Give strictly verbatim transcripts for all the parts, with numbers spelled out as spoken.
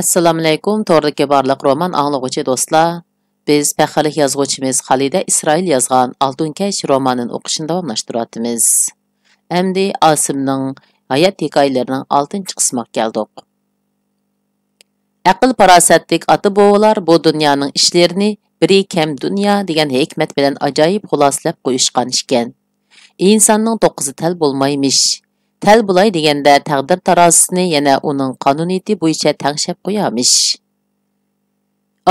ئەسسالامۇئەلەيكۇم، توردىكى بارلىق رومان ئاڭلىغۇچى دوستلار. بىز پەخىرلىك يازغۇچىمىز خالىدە ئىسرائىل يازغان ئالتۇن كەش رومانىنى ئوقۇشنى داۋاملاشتۇرۇۋاتىمىز. ئەمدى ئاسىمنىڭ ھايات ھېكايىلىرىنىڭ ئالتىنچى قىسمىغا كەلدۇق. ئەقىل-پاراسەتلىك ئاتا-بوۋىلار بۇ دۇنيانىڭ ئىشلىرىنى بىرى كەم دۇنيا دېگەن ھېكمەت بىلەن ئاجايىپ خۇلاسىلەپ قويۇشقان ئىكەن. ئىنساننىڭ توققۇزى تەل بولمايمىش. تەل بولاي دېگەندە تەقدىر تارازىسىنى يەنە ئۇنىڭ قانۇنىيىتى بويىچە تەڭشەپ قويارمىش.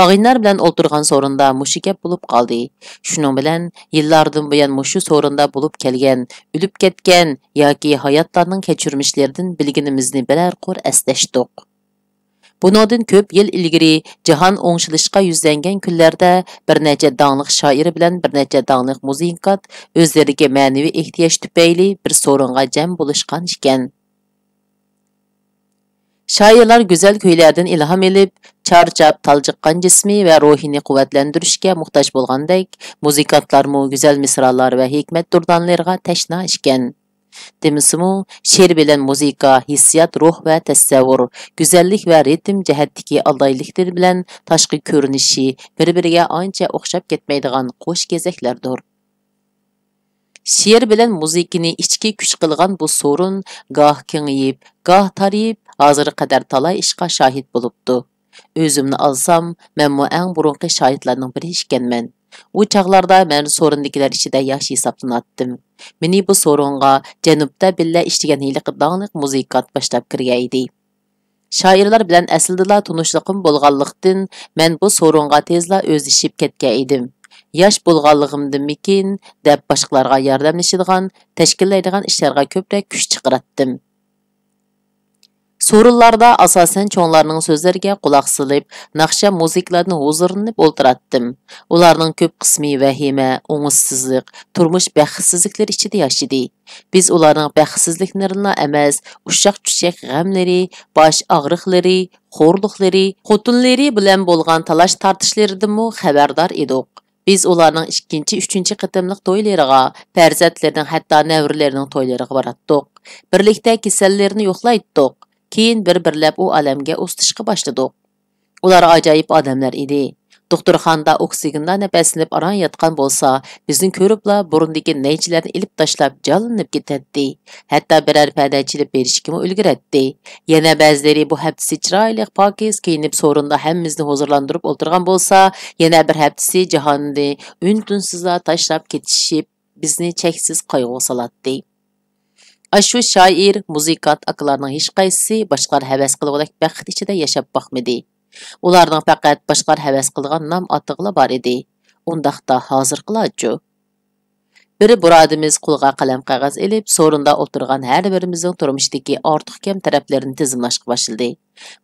ئاغىنىلار بىلەن ئولتۇرغان سورۇندا مۇشۇ گەپ بولۇپ قالدى. شۇنىڭ بىلەن يىللاردىن بۇيان مۇشۇ سورۇندا بولۇپ كەلگەن، ئۆلۈپ كەتكەن ياكى ھاياتلارنىڭ كەچۈرمىشلىرىدىن بىلگىنىمىزنى بىرەر قۇر ئەسلەشتۇق. بۇنىڭدىن كۆپ يىل ئىلگىرى جاھان ئوڭشىلىشقا يۈزلەنگەن كۈنلەردە بىر نەچچە داڭلىق شائىر بىلەن بىر نەچچە داڭلىق مۇزىكانت ئۆزلىرىدىكى مەنىۋى ئېھتىياج تۈپەيلى بىر سورۇنغا جەم بولۇشقان ئىكەن. شائىرلار گۈزەل كۈيلەردىن ئىلھام ئېلىپ، چارچاپ تالجىققان جىسمى ۋە روھىنى قۇۋۋەتلەندۈرۈشكە موھتاج بولغاندەك، مۇزىكانتلارمۇ گۈزەل مىسرالار ۋە ھېكمەت دۇردانىلىرىغا تەشنا ئىكەن. دېمىسىمۇ، شېئىر بىلەن مۇزىكا ھېسسىيات، روھ ۋە تەسەۋۋۇر، گۈزەللىك ۋە رىتىم جەھەتتىكى ئالاھىدىلىكلىرى بىلەن تاشقى كۆرۈنۈشى بىر-بىرىگە ئانچە ئوخشاپ كەتمەيدىغان قوش كېزەكلەردۇر. شېئىر بىلەن مۇزىكىنى ئىچكى كۈچ قىلغان بۇ سورۇن گاھ كېڭىيىپ، گاھ تارىيىپ، ھازىرغا قەدەر تالاي ئىشقا شاھىت بولۇپتۇ. ئۆزۈمنى ئالسام، مەنمۇ ئەڭ بۇرۇنقى شاھىتلارنىڭ بىرى ئىكەنمەن. ئۇ چاغلاردا مەن سورۇندىكىلەر ئىچىدە ياش ھېسابلىناتتىم. مېنى بۇ سورۇنغا جەنۇبتا بىللە ئىشلىگەن ھېلىقى داڭلىق مۇزىكانت باشلاپ كىرگەن ئىدى. شائىرلار بىلەن ئەسلىدىلا تونۇشلۇقۇم بولغانلىقتىن، مەن بۇ سورۇنغا تېزلا ئۆزلىشىپ كەتكەن ئىدىم. ياش بولغانلىقىمدىنمىكىن، دەپ باشقىلارغا ياردەملىشىدىغان، تەشكىللەيدىغان ئىشلارغا كۆپرەك كۈچ چىقىراتتىم. سورۇنلاردا ئاساسەن چوڭلارنىڭ سۆزلىرىگە قۇلاق سېلىپ، ناخشا، مۇزىكىلاردىن ھۇزۇرلىنىپ ئولتۇراتتىم. ئۇلارنىڭ كۆپ قىسمى ۋەھىمە، ئوڭۇشسىزلىق، تۇرمۇش بەختسىزلىكلىرى ئىچىدە ياشىدى. بىز ئۇلارنىڭ بەختسىزلىكلىرىنىلا ئەمەس، ئۇششاق-چۈششەك غەملىرى، باش ئاغرىقلىرى، خورلۇقلىرى، خوتۇنلىرى بىلەن بولغان تالاش-تارتىشلىرىدىنمۇ خەۋەردار ئىدۇق. بىز ئۇلارنىڭ ئىككىنچى، ئۈچىنچى قېتىملىق تويلىرىغا، پەرزەنتلىرىنىڭ، ھەتتا نەۋرىلىرىنىڭ تويلىرىغا باراتتۇق. بىرلىكتە كېسەللىرىنى يوقلايتتۇق. كېيىن بىر-بىرلەپ ئۇ ئالەمگە ئۇزىتىشقا باشلىدۇق. ئۇلار ئاجايىپ ئادەملەر ئىدى. دوختۇرخانىدا ئوكسىگېندا نەپەسلىنىپ ئاران ياتقان بولسا، بىزنى كۆرۈپلا بۇرۇندىكى نەيچىلەرنى ئېلىپ تاشلاپ جانلىنىپ كېتەتتى. ھەتتا بىرەر پەدە چېلىپ بېرىشكىمۇ ئۈلگۈرەتتى. يەنە بەزىلىرى بۇ ھەپتىسى چىرايلىق، پاكىز كىيىنىپ سورۇندا ھەممىمىزنى ھۇزۇرلاندۇرۇپ ئولتۇرغان بولسا، يەنە بىر ھەپتىسى جاھاننى ئۈن-تىنسىزلا تاشلاپ كېتىشىپ، بىزنى چەكسىز قايغۇغا سالاتتى. ئاشۇ شائىر، مۇزىكانت ئاكىلارنىڭ ھېچقايسىسى باشقىلار ھەۋەس قىلغۇدەك بەخت ئىچىدە ياشاپ باقمىدى. ئۇلارنىڭ پەقەت باشقىلار ھەۋەس قىلىدىغان نام ئاتىقىلا بار ئىدى. ئۇنداقتا ھازىرقىلارچۇ؟ بىر بۇرادىمىز قولىغا قەلەم قەغەز ئېلىپ، سورۇندا ئولتۇرغان ھەر بىرىمىزنىڭ تۇرمۇشىدىكى ئارتۇق-كەم تەرەپلىرىنى تىزىملاشقا باشلىدى.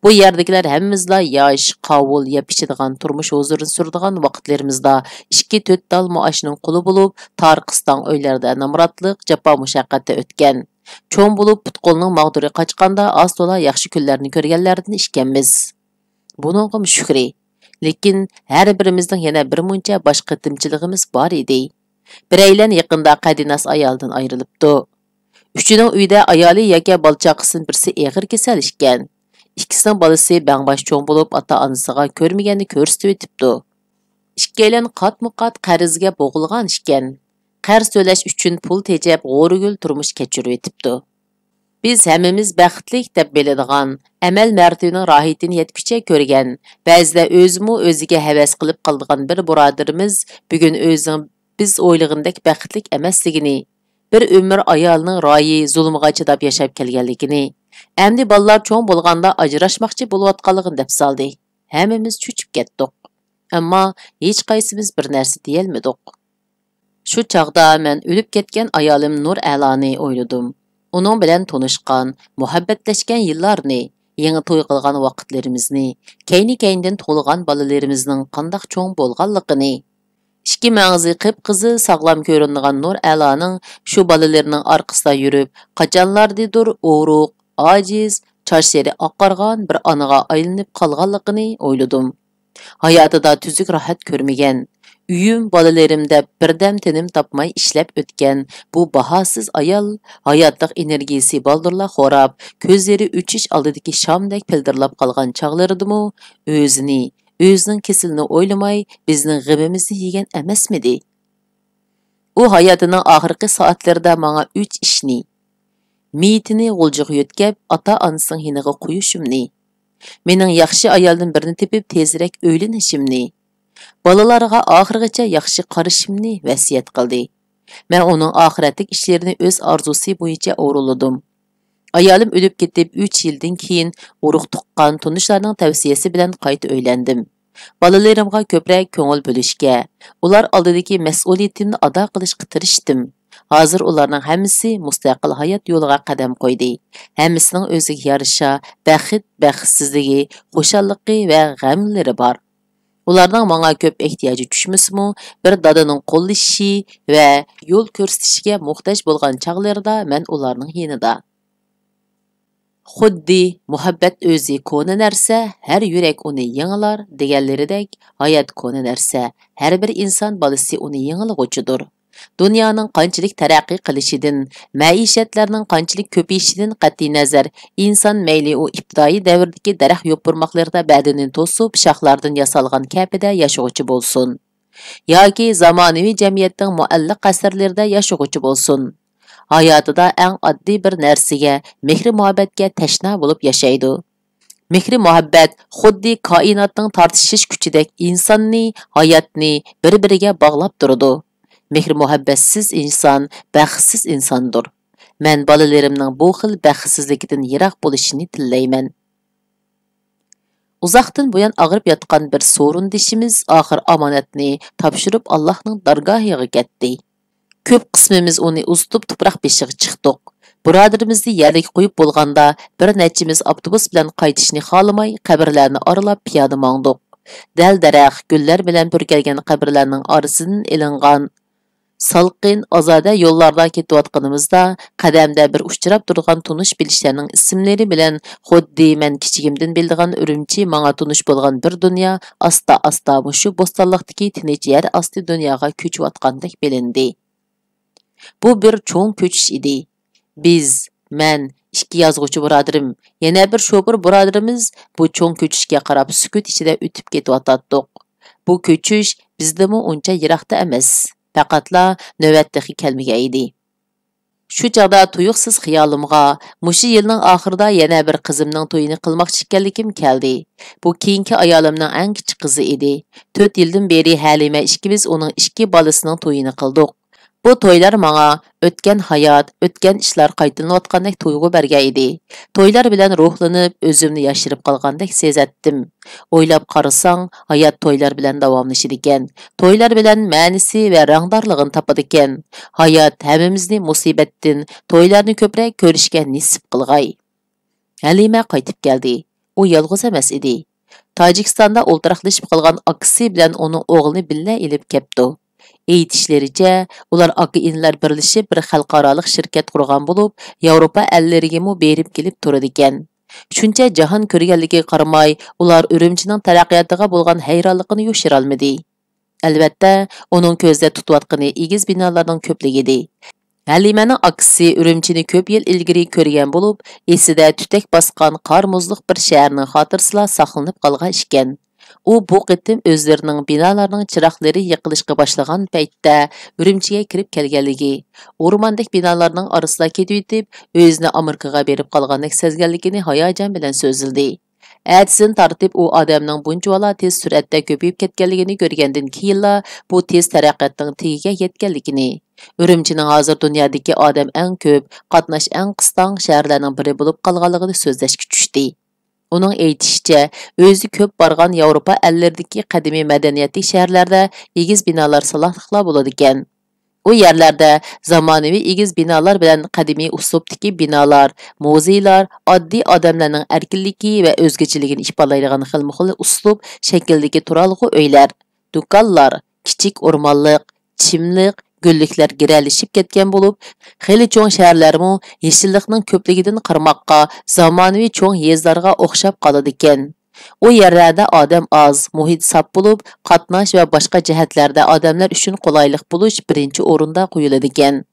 بۇ يەردىكىلەر ھەممىمىزلا ياش، قاۋۇل، يەپ ئىچىدىغان، تۇرمۇش ھۇزۇرىنى سۈرىدىغان ۋاقىتلىرىمىزدا ئىككى-تۆت تال مائاشنىڭ قۇلى بولۇپ، تار قىستاڭ ئۆيلەردە نامراتلىق، جاپا-مۇشەققەتتە ئۆتكەن. چوڭ بولۇپ، پۇت-قولنىڭ ماغدۇرى قاچقاندا ئاز-تولا ياخشى كۈنلەرنى كۆرگەنلەردىن ئىكەنمىز. بۇنىڭغىمۇ شۈكرى. لېكىن ھەر بىرىمىزنىڭ يەنە بىر مۇنچە باش قېتىمچىلىقىمىز بار ئىدى. بىرەيلەن يېقىندا قەدىناس ئايالىدىن ئايرىلىپتۇ. ئۈچىنىڭ ئۆيىدە ئايالى ياكى بالا-چاقىسىدىن بىرسى ئېغىر كېسەل ئىكەن. ئىككىسىنىڭ بالىسى بەڭباش چوڭ بولۇپ، ئاتا-ئانىسىغا كۆرمىگەننى كۆرسىتىۋېتىپتۇ. ئىككىيلەن قاتمۇ-قات قەرزگە بوغۇلغان ئىكەن. قەرز تۆلەش ئۈچۈن پۇل تېجەپ، غورىگىل تۇرمۇش كەچۈرۈۋېتىپتۇ. بىز ھەممىمىز بەختلىك دەپ بىلىدىغان، ئەمەل مەرتىۋىنىڭ راھىتىنى يەتكۈچە كۆرگەن، بەزىدە ئۆزىمۇ ئۆزىگە ھەۋەس قىلىپ قالىدىغان بىر بۇرادىرىمىز بۈگۈن ئۆزىنىڭ بىز ئويلىغىنىدەك بەختلىك ئەمەسلىكىنى، بىر ئۆمۈر ئايالىنىڭ رايى، زۇلۇمىغا چىداپ ياشاپ كەلگەنلىكىنى، ئەمدى بالىلار چوڭ بولغاندا ئاجراشماقچى بولۇۋاتقانلىقىنى دەپ سالدى. ھەممىمىز چۆچۈپ كەتتۇق. ئەمما ھېچقايسىمىز بىر نەرسە دېيەلمىدۇق. شۇ چاغدا مەن ئۆلۈپ كەتكەن ئايالىم نۇرئەلانى ئويلىدىم. ئۇنىڭ بىلەن تونۇشقان، مۇھەببەتلەشكەن يىللارنى، يېڭى توي قىلغان ۋاقىتلىرىمىزنى، كەينى-كەينىدىن تۇغۇلغان بالىلىرىمىزنىڭ قانداق چوڭ بولغانلىقىنى. ئىككى مەڭزى قىپقىزىل ساغلام كۆرۈنىدىغان نۇرئەلانىڭ شۇ بالىلىرىنىڭ ئارقىسىدا يۈرۈپ، قاچانلاردىدۇر ئورۇق، ئاجىز، چاچلىرى ئاقارغان بىر ئانىغا ئايلىنىپ قالغانلىقىنى ئويلىدىم. ھاياتىدا تۈزۈك راھەت كۆرمىگەن، ئۆيۈم، بالىلىرىم دەپ بىردەم تىنىم تاپماي ئىشلەپ ئۆتكەن بۇ باھاسىز ئايال ھاياتلىق ئېنېرگىيىسى بالدۇرلا خوراپ، كۆزلىرى ئۆچۈش ئالدىدىكى شامدەك پىلدىرلاپ قالغان چاغلىرىدىمۇ ئۆزىنى، ئۆزىنىڭ كېسىلىنى ئويلىماي، بىزنىڭ غېمىمىزنى يېگەن ئەمەسمىدى؟ ئۇ ھاياتىنىڭ ئاخىرقى سائەتلىرىدە ماڭا ئۈچ ئىشنى، مېيىتىنى غۇلجىغا يۆتكەپ، ئاتا-ئانىسىنىڭ يېنىغا قويۇشۇمنى، مېنىڭ ياخشى ئايالدىن بىرنى تېپىپ، تېزرەك ئۆيلىنىشىمنى، بالىلارغا ئاخىرغىچە ياخشى قارىشىمنى ۋەسىيەت قىلدى. مەن ئۇنىڭ ئاخىرەتلىك ئىشلىرىنى ئۆز ئارزۇسى بويىچە ئورۇنلىدىم. ئايالىم ئۆلۈپ كېتىپ، ئۈچ يىلدىن كېيىن ئۇرۇق-تۇغقان، تونۇشلارنىڭ تەۋسىيەسى بىلەن قايتا ئۆيلەندىم. بالىلىرىمغا كۆپرەك كۆڭۈل بۆلۈشكە، ئۇلار ئالدىدىكى مەسئۇلىيىتىمنى ئادا قىلىشقا تىرىشتىم. ھازىر ئۇلارنىڭ ھەممىسى مۇستەقىل ھايات يولىغا قەدەم قويدى. ھەممىسىنىڭ ئۆزىگە يارىشا بەخت، بەختسىزلىكى، خۇشاللىقى ۋە غەملىرى بار. ئۇلارنىڭ ماڭا كۆپ ئېھتىياجى چۈشمىسىمۇ، بىر دادىنىڭ قوللىشى ۋە يول كۆرسىتىشىگە موھتاج بولغان چاغلىرىدا مەن ئۇلارنىڭ يېنىدا. خۇددى «مۇھەببەت ئۆزى كونا نەرسە، ھەر يۈرەك ئۇنى يېڭىلار» دېگەنلىرىدەك، ھايات كونا نەرسە، ھەر بىر ئىنسان بالىسى ئۇنى يېڭىلىغۇچىدۇر. دۇنيانىڭ قانچىلىك تەرەققىي قىلىشىدىن، مەئىشەتلەرنىڭ قانچىلىك كۆپىيىشىدىن قەتئىينەزەر، ئىنسان مەيلى ئۇ ئىپتىدائىي دەۋردىكى دەرەخ يوپۇرماقلىرىدا بەدىنىنى توسۇپ، شاخلاردىن ياسالغان كەپىدە ياشىغۇچى بولسۇن، ياكى زامانىۋى جەمئىيەتنىڭ مۇئەللەق قەسىرلىرىدە ياشىغۇچى بولسۇن، ھاياتىدا ئەڭ ئاددىي بىر نەرسىگە، مېھرى-مۇھەببەتكە تەشنا بولۇپ ياشايدۇ. مېھرى-مۇھەببەت خۇددى كائىناتنىڭ تارتىشىش كۈچىدەك ئىنساننى، ھاياتنى بىر-بىرىگە باغلاپ تۇرىدۇ. مېھرى-مۇھەببەتسىز ئىنسان بەختسىز ئىنساندۇر. مەن بالىلىرىمنىڭ بۇ خىل بەختسىزلىكىدىن يىراق بولۇشىنى تىلەيمەن. ئۇزاقتىن بۇيان ئاغرىپ ياتقان بىر سورۇندىشىمىز ئاخىر ئامانەتنى تاپشۇرۇپ، ئاللاھنىڭ دارگاھىغا كەتتى. كۆپ قىسمىمىز ئۇنى ئۇزىتىپ تۇپراق بېشىغا چىقتۇق. بۇرادىرىمىزنى يەرلىككە قويۇپ بولغاندا، بىر نەچچىمىز ئاپتوبۇس بىلەن قايتىشنى خالىماي، قەبرىلەرنى ئارىلاپ پىيادە ماڭدۇق. دەل-دەرەخ، گۈللەر بىلەن پۈركەلگەن قەبرىلەرنىڭ ئارىسىدىن ئېلىنغان سالقىن، ئازادە يوللاردا كېتىۋاتقىنىمىزدا، قەدەمدە بىر ئۇچراپ تۇرىدىغان تونۇش-بىلىشلەرنىڭ ئىسىملىرى بىلەن خۇددى مەن كىچىكىمدىن بىلىدىغان ئۈرۈمچى ماڭا تونۇش بولغان بىر دۇنيا ئاستا-ئاستا مۇشۇ بوستانلىقتىكى تىنچ يەر ئاستى دۇنياغا كۆچۈۋاتقاندەك بىلىندى. بۇ بىر چوڭ كۆچۈش ئىدى. بىز، مەن، ئىككى يازغۇچى بۇرادىرىم، يەنە بىر شوپۇر بۇرادىرىمىز بۇ چوڭ كۆچۈشكە قاراپ سۈكۈت ئىچىدە ئۆتۈپ كېتىۋاتاتتۇق. بۇ كۆچۈش بىزدىنمۇ ئۇنچە يىراقتا ئەمەس، پەقەتلا نۆۋەت تېخى كەلمىگەن ئىدى. شۇ چاغدا تۇيۇقسىز خىيالىمغا مۇشۇ يىلنىڭ ئاخىرىدا يەنە بىر قىزىمنىڭ تويىنى قىلماقچى ئىكەنلىكىم كەلدى. بۇ كېيىنكى ئايالىمنىڭ ئەڭ كىچىك قىزى ئىدى. تۆت يىلدىن بېرى ھەلىمە ئىككىمىز ئۇنىڭ ئىككى بالىسىنىڭ تويىنى قىلدۇق. بۇ تويلار ماڭا ئۆتكەن ھايات، ئۆتكەن ئىشلار قايتىلىنىۋاتقاندەك تۇيغۇ بەرگەن ئىدى. تويلار بىلەن روھلىنىپ، ئۆزۈمنى ياشىرىپ قالغاندەك سېزەتتىم. ئويلاپ قارىساڭ، ھايات تويلار بىلەن داۋاملىشىدىكەن. تويلار بىلەن مەنىسى ۋە رەڭدارلىقىنى تاپىدىكەن. ھايات ھەممىمىزنى مۇسىبەتتىن، تويلارنى كۆپرەك كۆرۈشكە نېسىپ قىلغاي. ھەلىمە قايتىپ كەلدى. ئۇ يالغۇز ئەمەس ئىدى. تاجىكىستاندا ئولتۇراقلىشىپ قالغان ئاكىسى بىلەن ئۇنىڭ ئوغلىنى بىللە ئېلىپ كەپتۇ. ئېيتىشلىرىچە، ئۇلار ئاكا-ئىنىلەر بىرلىشىپ بىر خەلقئارالىق شىركەت قۇرغان بولۇپ، ياۋروپا ئەللىرىگىمۇ بېرىپ كېلىپ تۇرىدىكەن. شۇنچە جاھان كۆرگەنلىكىگە قارىماي، ئۇلار ئۈرۈمچىنىڭ تەرەققىياتىغا بولغان ھەيرانلىقىنى يوشۇرالمىدى. ئەلۋەتتە، ئۇنىڭ كۆزدە تۇتۇۋاتقىنى ئېگىز بىنالارنىڭ كۆپلۈكىدى. ھەلىمەنىڭ ئاكىسى ئۈرۈمچىنى كۆپ يىل ئىلگىرى كۆرگەن بولۇپ، ئېسىدە تۈتەك باسقان قار-مۇزلۇق بىر شەھەرنىڭ خاتىرىسىلا ساقلىنىپ قالغان ئىكەن. ئۇ بۇ قېتىم ئۆزلىرىنىڭ بىنالارنىڭ چىراغلىرى يېقىلىشقا باشلىغان پەيتتە ئۈرۈمچىگە كىرىپ كەلگەنلىكى، ئورماندەك بىنالارنىڭ ئارىسىدا كېتىۋېتىپ، ئۆزىنى ئامېرىكىغا بېرىپ قالغاندەك سەزگەنلىكىنى ھاياجان بىلەن سۆزلىدى. ئەتىسىدىن تارتىپ ئۇ ئادەمنىڭ بۇنچىۋالا تېز سۈرئەتتە كۆپىيىپ كەتكەنلىكىنى كۆرگەندىن كېيىنلا، بۇ تېز تەرەققىياتنىڭ تېگىگە يەتكەنلىكىنى، ئۈرۈمچىنىڭ ھازىر دۇنيادىكى ئادەم ئەڭ كۆپ، قاتناش ئەڭ قىستاڭ شەھەرلەرنىڭ بىرى بولۇپ قالغانلىقىنى سۆزلەشكە چۈشتى. ئۇنىڭ ئېيتىشىچە، ئۆزى كۆپ بارغان ياۋروپا ئەللىرىدىكى قەدىمىي مەدەنىيەتلىك شەھەرلەردە ئېگىز بىنالار سالاقلىقلا بولىدىكەن. ئۇ يەرلەردە زامانىۋى ئېگىز بىنالار بىلەن قەدىمىي ئۇسلۇبتىكى بىنالار، مۇزېيلار، ئاددىي ئادەملەرنىڭ ئەركىنلىكى ۋە ئۆزگىچىلىكىنى ئىپادىلەيدىغان خىلمۇخىل ئۇسلۇب شەكلىدىكى تۇرالغۇ ئۆيلەر، دۇكانلار، كىچىك ئورمانلىق، چىملىق، گۈللۈكلەر گىرەلىشىپ كەتكەن بولۇپ، خېلى چوڭ شەھەرلەرمۇ يېشىللىقنىڭ كۆپلۈكىدىن قارىماققا زامانىۋى چوڭ يېزىلارغا ئوخشاپ قالىدىكەن. ئۇ يەرلەردە ئادەم ئاز، مۇھىت ساپ بولۇپ، قاتناش ۋە باشقا جەھەتلەردە ئادەملەر ئۈچۈن قولايلىق بولۇش بىرىنچى ئورۇندا قويۇلىدىكەن.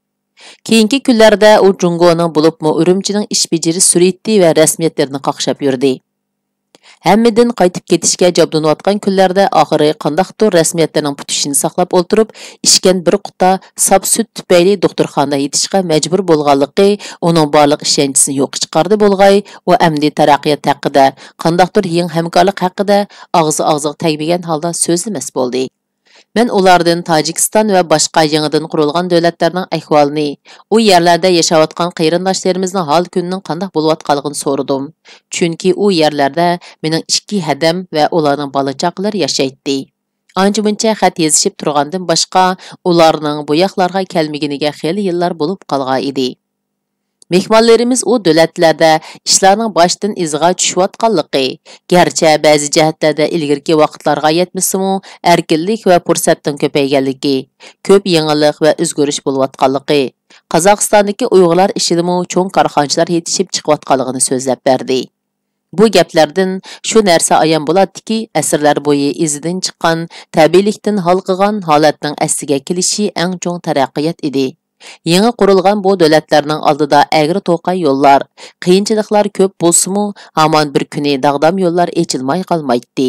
كېيىنكى كۈنلەردە ئۇ جۇڭگونىڭ، بولۇپمۇ ئۈرۈمچىنىڭ ئىش بېجىرىش سۈرئىتى ۋە رەسمىيەتلىرىنى قاقشاپ يۈردى. ھەممىدىن قايتىپ كېتىشكە جابدۇنۇۋاتقان كۈنلەردە ئاخىرى قانداقتۇر رەسمىيەتلەرنىڭ پۈتۈشىنى ساقلاپ ئولتۇرۇپ، ئىچكەن بىر قۇتا ساپ سۈت تۈپەيلى دوختۇرخانىدا يېتىشقا مەجبۇر بولغانلىقى ئۇنىڭ بارلىق ئىشەنچىسىنى يوققا چىقاردى بولغاي، ئۇ ئەمدى تەرەققىيات ھەققىدە، قانداقتۇر يېڭى ھەمكارلىق ھەققىدە ئاغزى ئاغزىغا تەگمىگەن ھالدا سۆزلىمەس بولدى. مەن ئۇلاردىن تاجىكىستان ۋە باشقا يېڭىدىن قۇرۇلغان دۆلەتلەرنىڭ ئەھۋالىنى، ئۇ يەرلەردە ياشاۋاتقان قېرىنداشلىرىمىزنىڭ ھال كۈنىنىڭ قانداق بولۇۋاتقانلىقىنى سورىدىم. چۈنكى ئۇ يەرلەردە مېنىڭ ئىككى ھەدەم ۋە ئۇلارنىڭ بالا-چاقىلىرى ياشايتتى. ئانچە-مۇنچە خەت يېزىشىپ تۇرغاندىن باشقا، ئۇلارنىڭ بۇ ياقلارغا كەلمىگىنىگە خېلى يىللار بولۇپ قالغان ئىدى. مېھمانلىرىمىز ئۇ دۆلەتلەردە ئىشلارنىڭ باشتىن ئىزىغا چۈشۈۋاتقانلىقى، گەرچە بەزى جەھەتلەردە ئىلگىرىكى ۋاقىتلارغا يەتمىسىمۇ، ئەركىنلىك ۋە پۇرسەتنىڭ كۆپەيگەنلىكى، كۆپ يېڭىلىق ۋە ئۆزگىرىش بولۇۋاتقانلىقى، قازاقىستاندىكى ئۇيغۇرلار ئىچىدىمۇ چوڭ كارخانىچىلار يېتىشىپ چىقىۋاتقانلىقىنى سۆزلەپ بەردى. بۇ گەپلەردىن شۇ نەرسە ئايان بولاتتىكى، ئەسىرلەر بويى ئىزىدىن چىققان، تەبىئىيلىكتىن ھالقىغان ھالەتنىڭ ئەسلىگە كېلىشى ئەڭ چوڭ تەرەققىيات ئىدى. يېڭى قۇرۇلغان بۇ دۆلەتلەرنىڭ ئالدىدا ئەگرى-توقاي يوللار، قىيىنچىلىقلار كۆپ بولسىمۇ، ھامان بىر كۈنى داغدام يوللار ئېچىلماي قالمايتتى.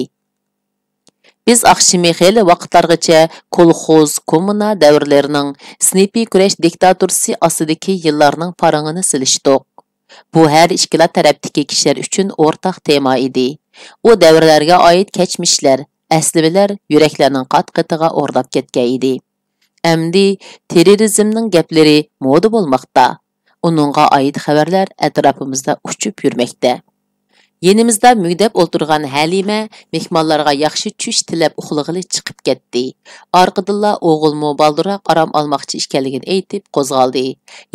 بىز ئاخشىمى خېلى ۋاقىتلارغىچە كولخوز، كوممۇنا دەۋرلىرىنىڭ، سىنىپىي كۈرەش دىكتاتورىسى ئاستىدىكى يىللارنىڭ پارىڭىنى سېلىشتۇق. بۇ ھەر ئىككىلا تەرەپتىكى كىشىلەر ئۈچۈن ئورتاق تېما ئىدى. ئۇ دەۋرلەرگە ئائىت كەچمىشلەر، ئەسلىمىلەر يۈرەكلەرنىڭ قات-قېتىغا ئورناپ كەتكەن ئىدى. ئەمدى تېررورىزمنىڭ گەپلىرى مودا بولماقتا. ئۇنىڭغا ئائىت خەۋەرلەر ئەتراپىمىزدا ئۇچۇپ يۈرمەكتە. يېنىمىزدا مۈگدەپ ئولتۇرغان ھەلىمە مېھمانلارغا ياخشى چۈش تىلەپ ئۇخلىغىلى چىقىپ كەتتى. ئارقىدىنلا ئوغۇلمۇ بالدۇرراق ئارام ئالماقچى ئىكەنلىكىنى ئېيتىپ قوزغالدى.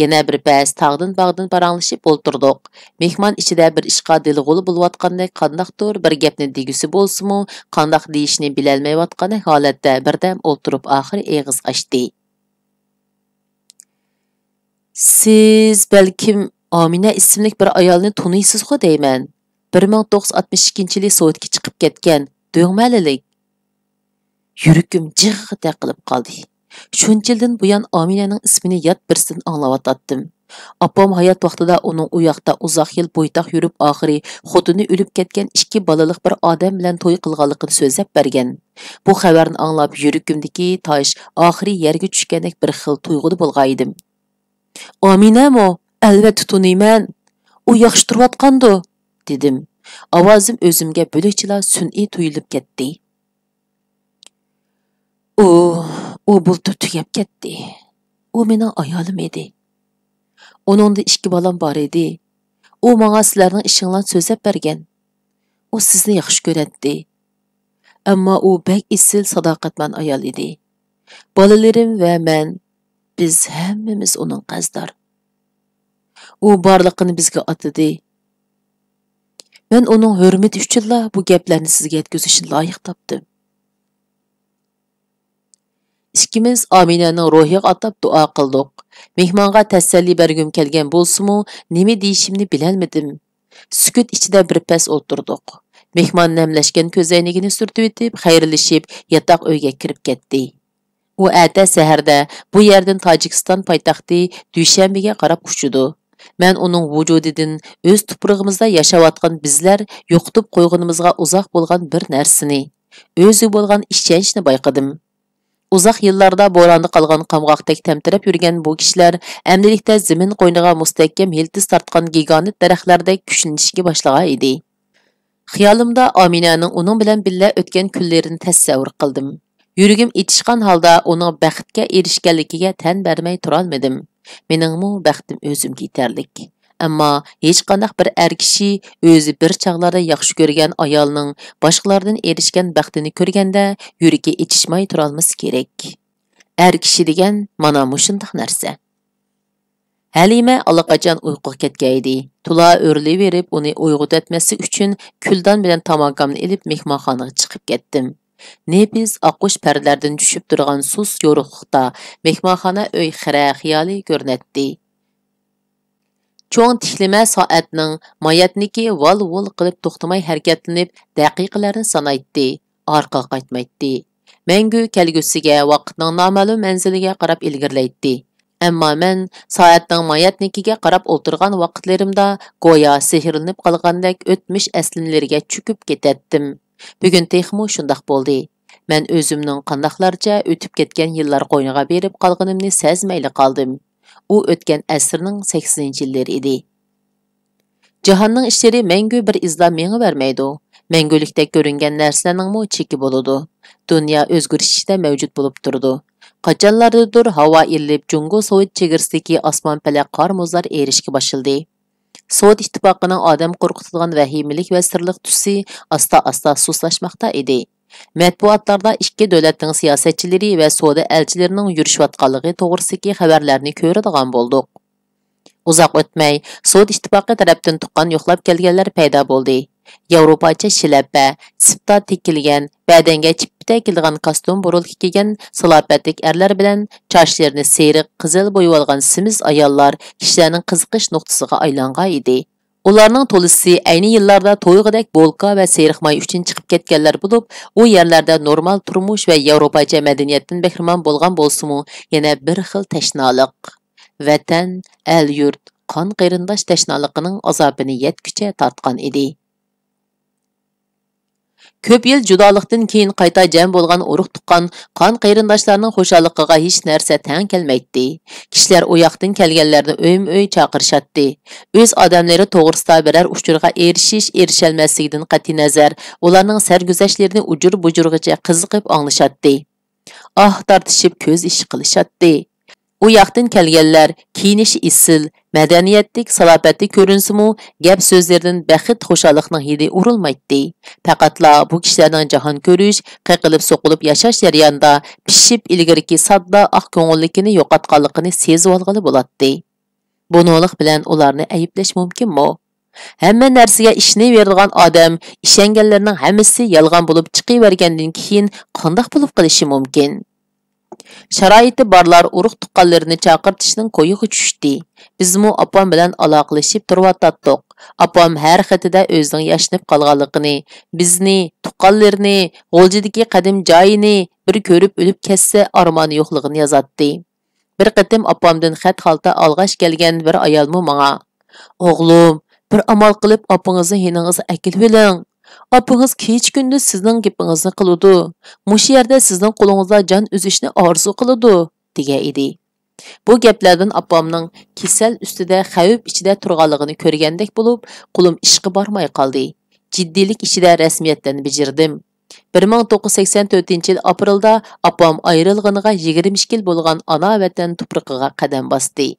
يەنە بىر پەس تاغدىن باغدىن پاراڭلىشىپ ئولتۇردۇق. مېھمان ئىچىدە بىر ئىشقا دىلغۇلى بولۇۋاتقاندەك، قانداقتۇر بىر گەپنى دېگۈسى بولسىمۇ، قانداق دېيىشنى بىلەلمەيۋاتقاندەك ھالەتتە بىردەم ئولتۇرۇپ، ئاخىرى ئېغىز ئاچتى. سىز بەلكىم ئامىنە ئىسىملىك بىر ئايالنى تونۇيسىزغۇ دەيمەن. بىر مىڭ توققۇز يۈز ئاتمىش ئىككىنچى يىلى سوۋېتكە چىقىپ كەتكەن دۆڭمەلىلىك. يۈرىكىم جىغغىدە قىلىپ قالدى. شۇنچە يىلدىن بۇيان ئامىنەنىڭ ئىسمىنى يات بىرسىدىن ئاڭلاۋاتاتتىم. ئاپام ھايات ۋاقتىدا ئۇنىڭ ئۇ ياقتا ئۇزاق يىل بويتاق يۈرۈپ، ئاخىرى خوتۇنى ئۆلۈپ كەتكەن ئىككى بالىلىق بىر ئادەم بىلەن توي قىلغانلىقىنى سۆزلەپ بەرگەن. بۇ خەۋەرنى ئاڭلاپ يۈرىكىمدىكى تاش ئاخىرى يەرگە چۈشكەندەك بىر خىل تۇيغۇدا بولغانىدىم. ئامىنەمۇ؟ ئەلۋەتتە تونۇيمەن. ئۇ ياخشى تۇرۇۋاتقاندۇ؟ دېدىم. ئاۋازىم ئۆزۈمگە بۆلەكچىلا سۈنئىي تۇيۇلۇپ كەتتى. ئۇ، ئۇ بۇلتۇر تۈگەپ كەتتى. ئۇ مېنىڭ ئايالىم ئىدى. ئۇنىڭدا ئىككى بالام بار ئىدى. ئۇ ماڭا سىلەرنىڭ ئىشىڭلارنى سۆزلەپ بەرگەن. ئۇ سىزنى ياخشى كۆرەتتى. ئەمما ئۇ بەك ئېسىل، ساداقەتمەن ئايال ئىدى. بالىلىرىم ۋە مەن، بىز ھەممىمىز ئۇنىڭ قەرزدار. ئۇ بارلىقىنى بىزگە ئاتىدى. مەن ئۇنىڭ ھۆرمىتى ئۈچۈنلا بۇ گەپلەرنى سىزگە يەتكۈزۈشنى لايىق تاپتىم. ئىككىمىز ئامىنەنىڭ روھىغا ئاتاپ دۇئا قىلدۇق. مېھمانغا تەسەللى بەرگۈم كەلگەن بولسىمۇ، نېمە دېيىشىمنى بىلەلمىدىم. سۈكۈت ئىچىدە بىر پەس ئولتۇردۇق. مېھمان نەملەشكەن كۆزەينىكىنى سۈرتۈۋېتىپ، خەيرلىشىپ، ياتاق ئۆيگە كىرىپ كەتتى. ئۇ ئەتە سەھەردە بۇ يەردىن تاجىكىستان پايتەختى دۈشەنبىگە قاراپ ئۇچىدۇ. مەن ئۇنىڭ ۋۇجۇدىدىن ئۆز تۇپرىقىمىزدا ياشاۋاتقان بىزلەر يوقىتىپ قويغىنىمىزغا ئۇزاق بولغان بىر نەرسىنى، ئۆزىگە بولغان ئىشەنچنى بايقىدىم. ئۇزاق يىللاردا بوراندا قالغان قامغاقتەك تەمتىرەپ يۈرگەن بۇ كىشىلەر ئەمدىلىكتە زېمىن قوينىغا مۇستەھكەم يىلتىز تارتقان گىگانت دەرەخلەردەك كۈچلىنىشكە باشلىغان ئىدى. خىيالىمدا ئامىنەنىڭ ئۇنىڭ بىلەن بىللە ئۆتكەن كۈنلىرىنى تەسەۋۋۇر قىلدىم. يۈرىكىم ئېچىشقان ھالدا ئۇنىڭ بەختكە ئېرىشكەنلىكىگە تەن بەرمەي تۇرالمىدىم. مېنىڭمۇ بەختىم ئۆزۈمگە يېتەرلىك. ئەمما ھېچقانداق بىر ئەر كىشى ئۆزى بىر چاغلاردا ياخشى كۆرگەن ئايالىنىڭ باشقىلاردىن ئېرىشكەن بەختىنى كۆرگەندە يۈرىكى ئېچىشماي تۇرالمىسا كېرەك. ئەر كىشى دېگەن مانا مۇشۇنداق نەرسە. ھەلىمە ئاللىقاچان ئۇيقۇغا كەتكەن ئىدى. تولا ئۆرۈلۈۋېرىپ، ئۇنى ئويغۇتۇۋەتمەسلىك ئۈچۈن، كۈلدان بىلەن تاماكامنى ئېلىپ، مېھمانخانىغا چىقىپ كەتتىم. نېپىز ئاققۇچ پەردىلەردىن چۈشۈپ تۇرغان سۇس يورۇقلۇقتا مېھمانخانا ئۆي خىرە خىيالىي كۆرۈنەتتى. چوڭ تىكلىمە سائەتنىڭ ماياتنىكى ۋال-ۋۇل قىلىپ توختىماي ھەرىكەتلىنىپ، دەقىقىلەرنى سانايتتى، ئارقىغا قايتمايتتى. مەڭگۈ كەلگۈسىگە ۋاقىتنىڭ نامەلۇم مەنزىلىگە قاراپ ئىلگىرىلەيتتى. ئەمما مەن سائەتنىڭ ماياتنىكىگە قاراپ ئولتۇرغان ۋاقىتلىرىمدا گويا سېھىرلىنىپ قالغاندەك ئۆتمۈش ئەسلىمىلىرىگە چۆكۈپ كېتەتتىم. بۈگۈن تېخىمۇ شۇنداق بولدى. مەن ئۆزۈمنىڭ قانداقلارچە ئۆتۈپ كەتكەن يىللار قوينىغا بېرىپ قالغىنىمنى سەزمەيلا قالدىم. ئۇ ئۆتكەن ئەسىرنىڭ سەكسىنىنچى يىللىرى ئىدى. جاھاننىڭ ئىشلىرى مەڭگۈ بىر ئىزدا مېڭىۋەرمەيدۇ. مەڭگۈلۈكتەك كۆرۈنگەن نەرسىلەرنىڭمۇ چېكى بولىدۇ. دۇنيا ئۆزگىرىش ئىچىدە مەۋجۇت بولۇپ تۇرىدۇ. قاچانلاردىدۇر ھاۋا ئىللىپ، جۇڭگو سوۋېت چېگرىسىدىكى ئاسمان پەلەك قار مۇزلار ئېرىشكە باشلىدى. سوۋېت ئىتتىپاقىنىڭ ئادەم قورقۇتىدىغان ۋەھىمىلىك ۋە سىرلىق تۈسى ئاستا-ئاستا سۇسلاشماقتا ئىدى. مەتبۇئاتلاردا ئىككى دۆلەتنىڭ سىياسەتچىلىرى ۋە سودا ئەلچىلىرىنىڭ يۈرۈشۈۋاتقانلىقى توغرىسىدىكى خەۋەرلەرنى كۆرىدىغان بولدۇق. ئۇزاق ئۆتمەي، سوۋېت ئىتتىپاقى تەرەپتىن تۇغقان يوقلاپ كەلگەنلەر پەيدا بولدى. ياۋروپاچە شىلەپە، سىپتا تىكىلگەن، بەدەنگە چىپپىتە كېلىدىغان كاستيۇم بۇرۇلكا كىيگەن سالاپەتلىك ئەرلەر بىلەن چاچلىرىنى سېرىق، قىزىل بويىۋالغان سېمىز ئاياللار كىشىلەرنىڭ قىزىقىش نۇقتىسىغا ئايلانغان ئىدى. ئۇلارنىڭ تولىسى ئەينى يىللاردا تويغۇدەك بولكا ۋە سېرىق ماي ئۈچۈن چىقىپ كەتكەنلەر بولۇپ، ئۇ يەرلەردە نورمال تۇرمۇش ۋە ياۋروپاچە مەدەنىيەتتىن بەھرىمەن بولغان بولسىمۇ، يەنە بىر خىل تەشنالىق. ۋەتەن، ئەل-يۇرت، قان-قېرىنداش تەشنالىقىنىڭ ئازابىنى يەتكۈچە تارتقان ئىدى. كۆپ يىل جۇدالىقتىن كېيىن قايتا جەم بولغان ئۇرۇق-تۇغقان، قان-قېرىنداشلارنىڭ خۇشاللىقىغا ھېچ نەرسە تەڭ كەلمەيتتى. كىشىلەر ئۇ ياقتىن كەلگەنلەرنى ئۆيمۇ-ئۆي چاقىرىشاتتى. ئۆز ئادەملىرى توغرىسىدا بىرەر ئۇچۇرغا ئېرىشىش-ئېرىشەلمەسلىكىدىن قەتئىينەزەر، ئۇلارنىڭ سەرگۈزەشتلىرىنى ئۇجۇر-بۇجۇرغىچە قىزىقىپ ئاڭلىشاتتى. ئاھ تارتىشىپ كۆز يېشى قىلىشاتتى. ئۇ ياقتىن كەلگەنلەر كىيىنىشى ئېسىل، مەدەنىيەتلىك، سالاپەتلىك كۆرۈنسىمۇ، گەپ-سۆزلىرىدىن بەخت، خۇشاللىقنىڭ ھىدى ئۇرۇلمايتتى. پەقەتلا بۇ كىشىلەرنىڭ جاھان كۆرۈش، قېقىلىپ-سوقۇلۇپ ياشاش جەريانىدا پىشىپ ئىلگىرىكى ساددا، ئاق كۆڭۈللۈكىنى يوقاتقانلىقىنى سېزىۋالغىلى بولاتتى. بۇنىڭلىق بىلەن ئۇلارنى ئەيىبلەش مۇمكىنمۇ؟ ھەممە نەرسىگە ئىشىنىۋېرىدىغان ئادەم ئىشەنگەنلىرىنىڭ ھەممىسى يالغان بولۇپ چىقىۋەرگەندىن كېيىن قانداق بولۇپ قېلىشى مۇمكىن؟ شارائىتى بارلار ئۇرۇق-تۇغقانلىرىنى چاقىرتىشنىڭ كويىغا چۈشتى. بىزمۇ ئاپام بىلەن ئالاقىلىشىپ تۇرۇۋاتاتتۇق. ئاپام ھەر خېتىدە ئۆزىنىڭ ياشىنىپ قالغانلىقىنى، بىزنى، تۇغقانلىرىنى، غۇلجىدىكى قەدىم جايىنى بىر كۆرۈپ ئۆلۈپ كەتسە ئارمانى يوقلۇقىنى يازاتتى. بىر قېتىم ئاپامدىن خەت خالتا ئالغاچ كەلگەن بىر ئايالمۇ ماڭا، «ئوغلۇم، بىر ئامال قىلىپ ئاپىڭىزنى يېنىڭىزغا ئەكېلىۋېلىڭ. ئاپىڭىز كېچە-كۈندۈز سىزنىڭ گېپىڭىزنى قىلىدۇ. مۇشۇ يەردە سىزنىڭ قولىڭىزدا جان ئۈزۈشنى ئارزۇ قىلىدۇ» دېگەن ئىدى. بۇ گەپلەردىن ئاپامنىڭ كېسەل ئۈستىدە خەۋپ ئىچىدە تۇرغانلىقىنى كۆرگەندەك بولۇپ، قولۇم ئىشقا بارماي قالدى. جىددىيلىك ئىچىدە رەسمىيەتلەرنى بېجىردىم. بىر مىڭ توققۇز يۈز سەكسەن تۆتىنچى يىل ئاپرېلدا ئاپام ئايرىلغىنىغا يىگىرمە ئىككى يىل بولغان ئانا ۋەتەن تۇپرىقىغا قەدەم باستى.